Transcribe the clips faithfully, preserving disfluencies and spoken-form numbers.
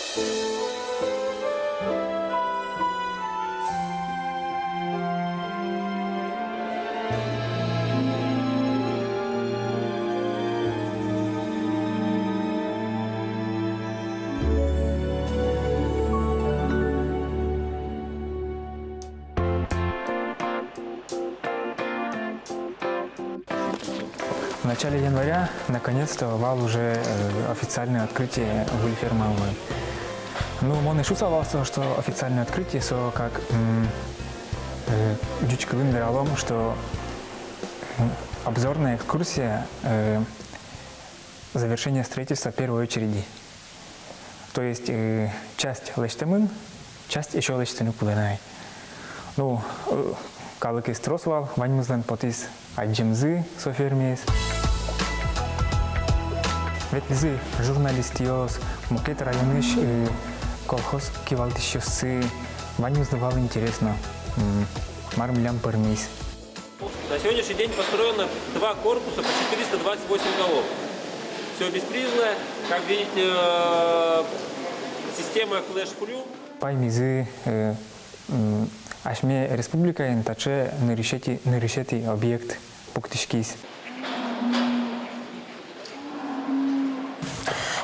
В начале января, наконец-то, вал уже, э, официальное открытие выль фермамы. Ну, мон эшшо шуысал вал со, что официальное открытие, со как, м, э, ӟуч кылын вералом, что, м, обзорная экскурсия, э, завершение строительства первой очереди. То есть, э, часть лэсьтэмын, часть ещё лэсьтыны кулэ на. Ну, э, калыкез трос вал, ваньмызлэн потӥз адӟемзы со фермаез. Ветлӥзы журналистъёс, мукет районысь, э, колхоз кивалтӥсьёссы, ваньмызлы вал интересно, м, мар милям пӧрмиз. На сегодняшний день построено два корпуса по четыреста двадцать восемь голов. Всё беспризно. Как видите, э, система флеш-фрю. Паймизы, э, м, асьме республикаын таӵе нырысетӥ, нырысетӥ объект пуктӥськиз.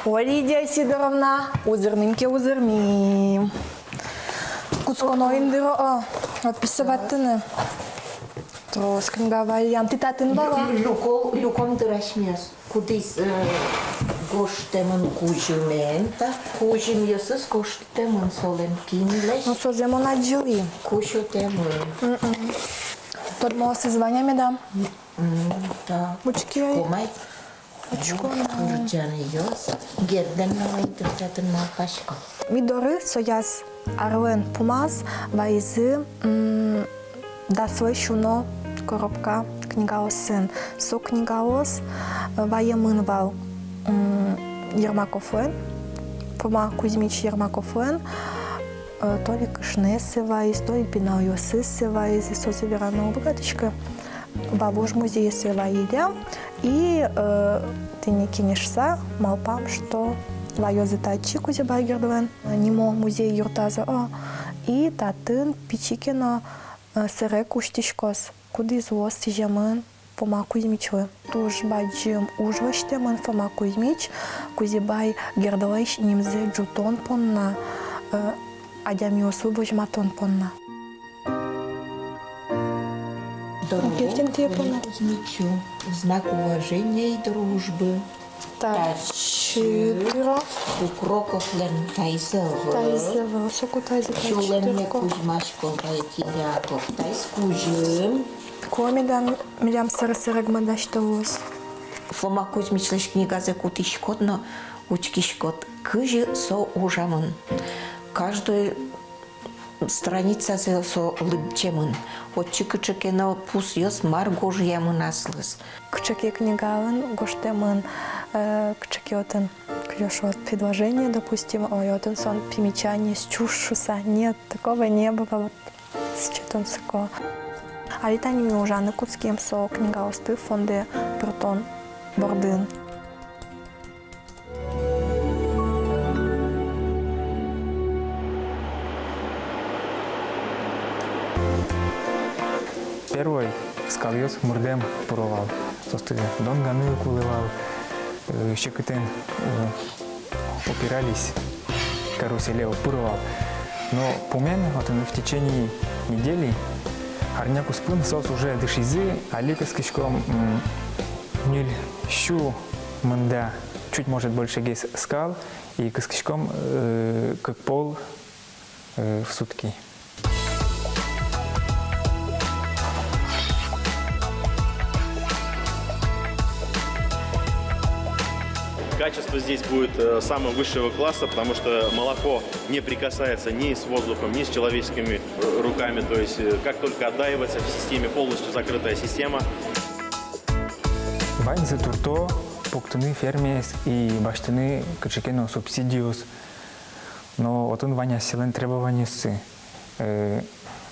О, Лидия Сидоровна, узырмим ке узырмим. Кутсконо ини дыр, о, отписывать карыны. Трос книга валям. Тӥ татын вал-а? Лю-, люко-, люком дыр асьмеос. Кудӥз, э, гожтэмын кузьымен, та кузьымъёсыз гожтэмын солэн кинлэсь. Ну, созэ мон адӟылӥ. Кузь утэмын. М-м. Тодмоосыз вань-а меда? М, та. Учкы ай. Комай. Учкы на. Кырӟанъёс. Гердэн но вань тыртатын малпасько. Ми доры сояз арлэн пумаз вайизы, м, даслэсь уно коробка книгаосын. Со книгаос, э, ваемын вал, м, Ермаковлэн, Фома Кузьмич Ермаковлэн, э, то ли кышноессэ вайиз, то ли пиналъёсыссэ вайиз, созэ вераны уг быгатӥськы. Вавож музейысь вайиллям, и, э, тӥни кенешса малпам, что ваёзы татчы Кузебай Гердлэн нимо музей юртазы, о, и татын пичи ке но, э, сэрег усьтӥськоз, кудӥз луоз сӥземын Фома Кузьмичлы. Туж бадӟым уж лэсьтэмын Фома Кузьмич Кузебай Гердлэсь нимзэ ӝутон понна, э, адямиослы возьматон понна. Дорогому Кузьмичу, в знак уважения и дружбы. Татчы тыро. Кукроковлэн таиз ӧвӧл. Таиз ӧвӧл, соку таиз татчы тыро. Сюлэмме кузьмасько вай тӥляд, таиз кузьым. Ко меда милям сэрэ-сэрэгмы дасьтылоз. Фома Кузьмичлэсь книгазэ кутӥськод но учкиськод, кызьы со ужамын. Каждой страницазэ со лыдӟемын. Отчы кыӵе ке но пусъёс, мар гожъямын аслыз. Кыӵе ке книгаын гожтэмын, э, кыӵе ке отын, кызьы шуод, предложение, допустим, ой, отын со примечаниез ӵуж шуса. Нет, такого не было. Вот сыӵе тунсыко. Али тани ми ужаны кутским со книгаосты фондэ пыртон бордын. Первой скалъёс мырдэм пыро вал. Соосты донганы кулэ вал, э, секытэн, э, упирались, каруселе пыро вал. Но пумен, вот, в течение недели, арня куспын соос уже дышизы, али кыскиськом, м, ньыль сю мында, чуть, может, большегес скал, и кыскиськом, э, кык пол, э, в сутки. Качество здесь будет, э, самого высшего класса, потому что молоко не прикасается ни с воздухом, ни с человеческими, э, руками. То есть, э, как только отдаивается в системе, полностью закрытая система. Ваньзы турто пуктыны фермаез и басьтыны кыӵе ке но субсидиос. Но отын вань асьсэлэн требованиоссы. Э,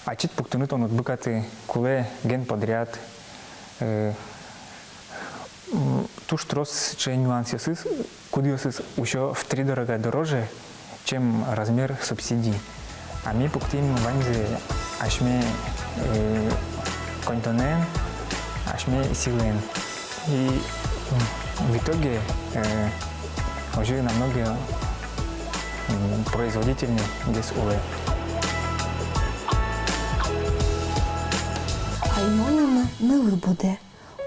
ачид пуктыны тон уд быгаты, кулэ генподряд. Э, м, туж трос сыӵе нюансъёсыз, кудъёсыз усё втридорога дороже, Чем размер субсидий. А ми пуктӥм ваньзэ асьме, э, коньдонэн, асьме силаен. И, м, в итоге, э, уже намного, м, производительней гес улэ. Ай, мон ини нылы будэ.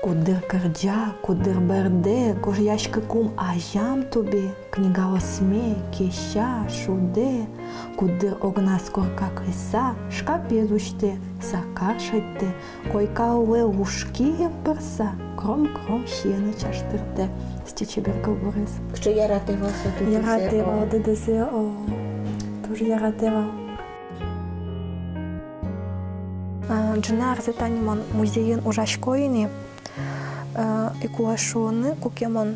Куддыр кырӟа, куддыр бӧрдэ, гожъяськыкум азям тубе, книгаосме кеся, шудэ, куддыр огназ корка кыса, шкапез усьтэ, сакар шедьтэ, койка улэ лушкем пырса, кром-кром сиыны чаштыртэ. Сыӵе чебер кылбурез. Кыӵе яратэ вал со дыдысэ. Яратэ вал дыдысэ, о, туж яратэ вал. А, ӝыны арзэ тани мон музейын ужасько ини. Э, и кулэ шуыны, куке мон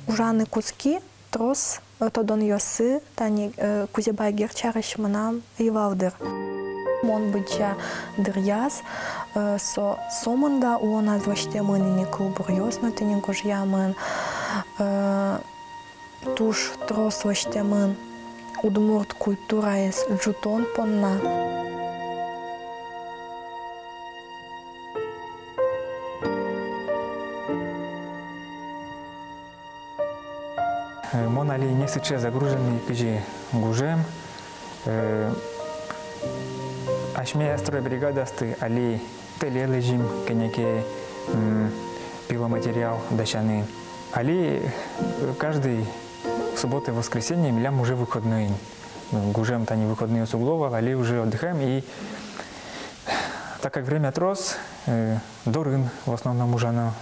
ужаны кутски, трос, э, тодонъёсы тани, э, Кузебай Герд сярысь мынам ӧй вал дыр. Мон быдӟа дыръяз, э, со, сомында улоназ лэсьтэмын ини кылбуръёс но тӥни гожъямын, э, туж трос лэсьтэмын удмурт культураез ӝутон понна. Э, мон али не сыӵе загруженный, кызьы гужем. Э, асьме стройбригадасты али тэле лэзим кӧня ке, м, пиломатериал дасяны. Али, э, каждый суббота и воскресенье милям уже выходной. Гужем тани выходнойёс уг луо вал, али уже отдыхаем. И так как время трос, э, дорын в основном ужано.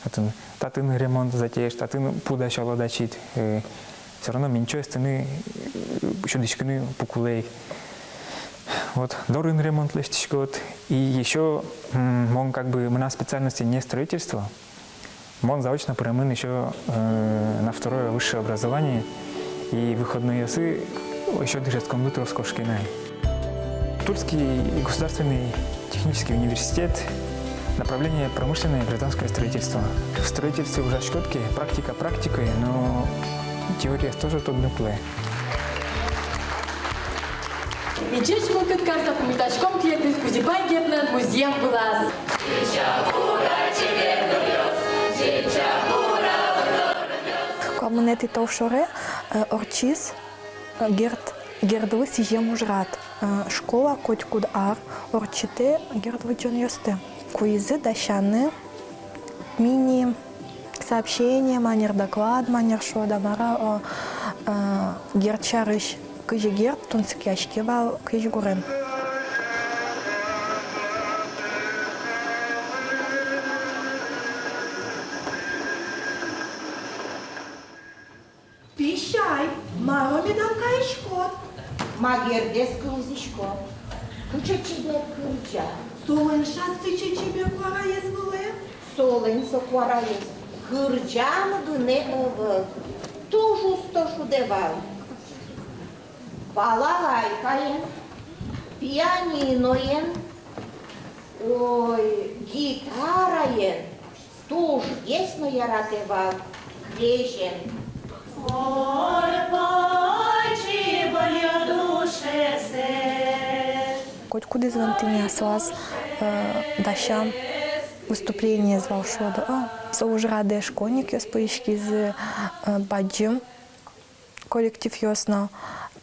Татын, татын ремонт затеешь, татын пу дасялод ачид, э, всё равно менчо эстыны, э, сюдӥськыны пу кулэ ик. Вот, дорын ремонт лэсьтӥськод. И ещё, м, мон как бы, мынам специальность не строительство. Мон заочно пыремын ещё, э, на второе высшее образование. И выходнойёсы ещё дышетсконлы трос кошке на. Тульский государственный технический университет, направление промышленное и гражданское строительство. В строительстве ужаськод ке, практика практикой, но теориез тоже тодыны кулэ. Ӟеч мылкыд карыса пумитаськом тӥледыз Кузебай Гердлэн музъем вылаз. Куамынэтӥ толшоре, э, ортчиз, э, Герд, Гердлы сӥзем ужрад. Э, школа котькуд ар ортчытэ Герд лыдӟонъёсты. Куизы дасяны мини-сообщение манер, доклад манер шуод-а, мар-а, о, э, Герд сярысь, кызьы Герд тунсыкъяське вал Кызьгурен. Песяй, мар медам кариськод? Ма Гердэз кылзӥсько. Кыӵе чебер кырӟа. Солэн шат сыӵе чебер куараез вылэм. Солэн со куараез. Кырӟан гинэ ӧвӧл. Туж усто шудэ вал. Балалайкаен, пианиноен, ой, гитараен. Тужгес но яратэ вал крезен. Котькудӥз вань тӥни аслаз, э, дасям выступлениез вал, шуод-а. Со ужрадэ школьникъёс пыриськизы, э, бадӟым коллективъёс но.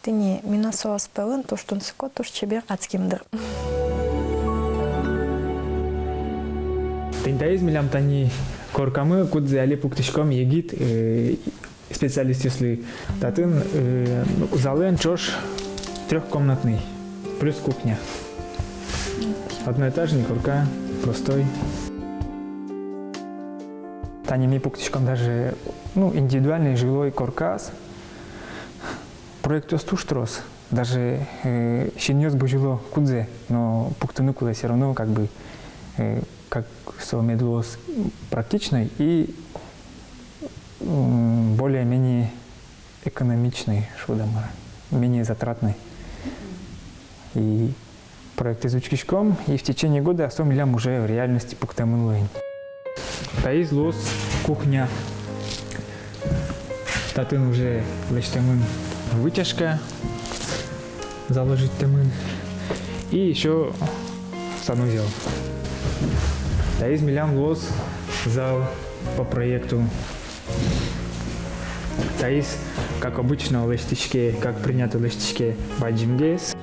Тӥни ми но соос пӧлын, туж тунсыко, туж чебер, адским дыр. Тӥни таиз милям тани коркамы, кудзэ али пуктӥськом егит, э, специалистъёслы. Татын, э, ну, залэн ӵош трёхкомнатный, плюс кухня. Одноэтажный корка, простой. Тани ми пуктӥськом даже, ну, индивидуальный жилой корказ. Проектъёс туж трос. Даже, э, синъёс бызьыло кудзэ, но пуктыны кулэ всё равно, как бы, э, как со мед луоз практичной и, м, более-менее экономичной, шуод-а мар-а, менее затратной. И проектэз учкиськом, и в течение года со милям уже в реальности пуктэмын луэ ини. Таиз луоз кухня. Татын уже лэсьтэмын вытяжка, заложить тэмын. И ещё санузел. Таиз милям луоз зал по проекту. Таиз, как обычно, лэсьтӥське, как принято лэсьтӥське бадӟымгес.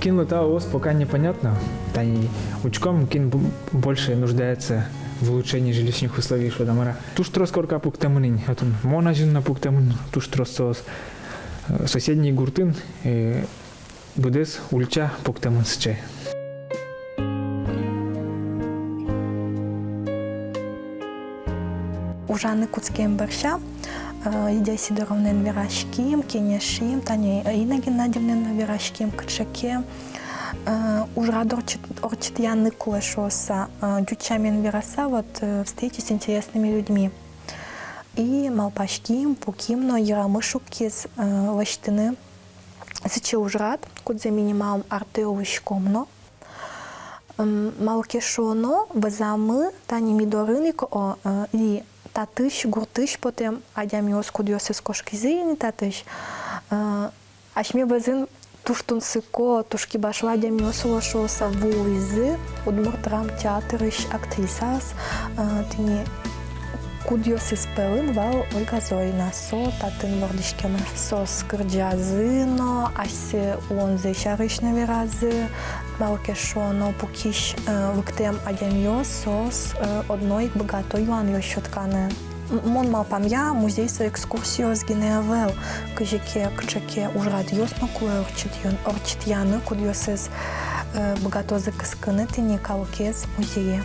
Кинлы та луоз, пока непонятно. Тани учком, кин бу-, больше нуждается в улучшении жилищных условий, шуод-а, мар-а. Туж трос корка пуктэмын ини, отын мон азьын но пуктэмын туж трос соос. Э, соседний гуртын, э, быдэс ульча пуктэмын сыӵе. Ужаны кутскем бӧрся, э, Лидия Сидоровнаен вераським, кенешим, тани, э, Инна Геннадьевнаен но вераським, кыӵе ке, э, ужрад ортчыт-, ортчытъяны кулэ шуыса, э, ӟуч сямен вераса, вот, э, встречи с интересными людьми. И малпаським, пуким но, йырамы шуккиз, э, лэсьтыны сыӵе ужрад, кудзэ ми нималом «Артэ улӥськом но». М, малы ке шуоно, вӧзамы тани ми дорын ик, о, э, и татысь гуртысь потэм адямиос, кудъёсыз кошкизы ини татысь, э, асьме вӧзын туж тунсыко, туж кибашлы адямиос уло шуыса вуизы Удмурт драмтеатрысь актрисаос, э, тӥни кудъёсыз пӧлын вал Ольга Зорина, со татын вордӥськемын. Соос герӟазы но, асьсэ улонзы сярысь но веразы, малы ке шуоно, пукись, э, лыктэм адямиос, соос, э, одно ик быгато юанъёс сётканы. М-, мон малпамъя, музей со экскурсиос гинэ ӧвӧл, кызьы ке, кыӵе ке ужрадъёс но кулэ ортчытъян-, ортчытъяны, кудъёсыз, э, быгатозы кыскыны тӥни калыкез музее.